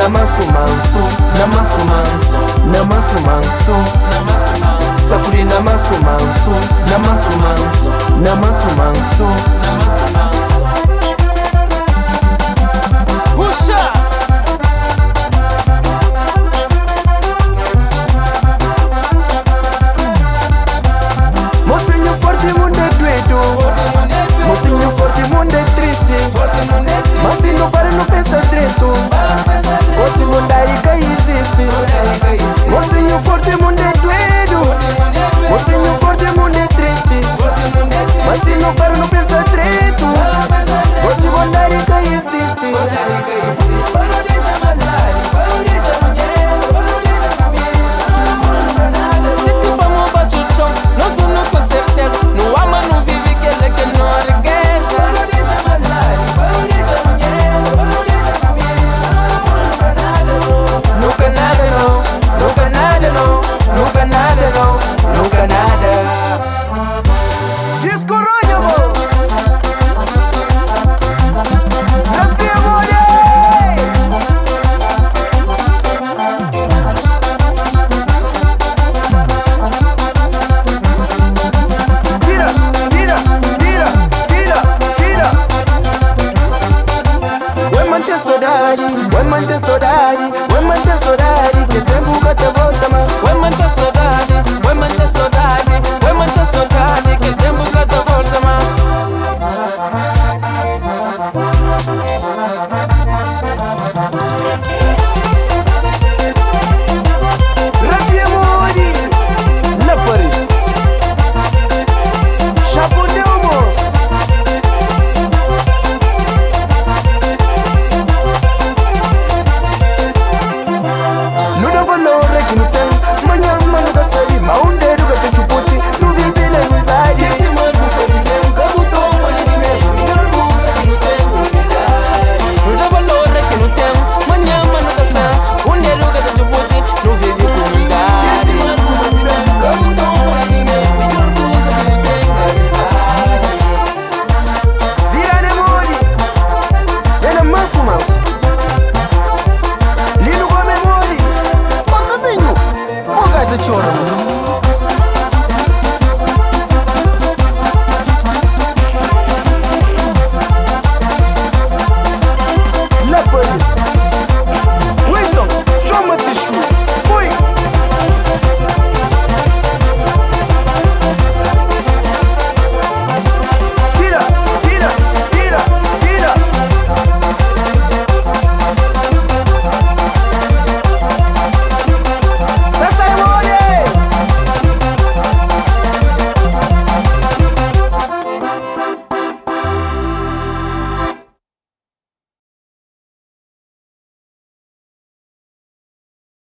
Na mansu mansu, na mansu mansu, na mansu mansu, Sakudi na mansu mansu, na mansu mansu, na mansu mansu. Puxa! Mocinho forte, mundo é doido. Mocinho forte, mundo é triste. Mas se não para, não pensa direito. Gosto mundari que existe. Mocinho forte, mundo é doido. Mocinho forte, mundo é triste. Mas se não para, não pensa direito. Gosto mundari que existe. Se te vamos baixo o chão, nós não com certeza. No ama, não vive, que ele que não regressa. Nunca nada não, nunca nada não, nunca nada não, nunca nada. Disco Ronha, mo! Brasil, mulher! Tira, tira, tira, tira, tira. Vai manter saudade, vai manter saudade.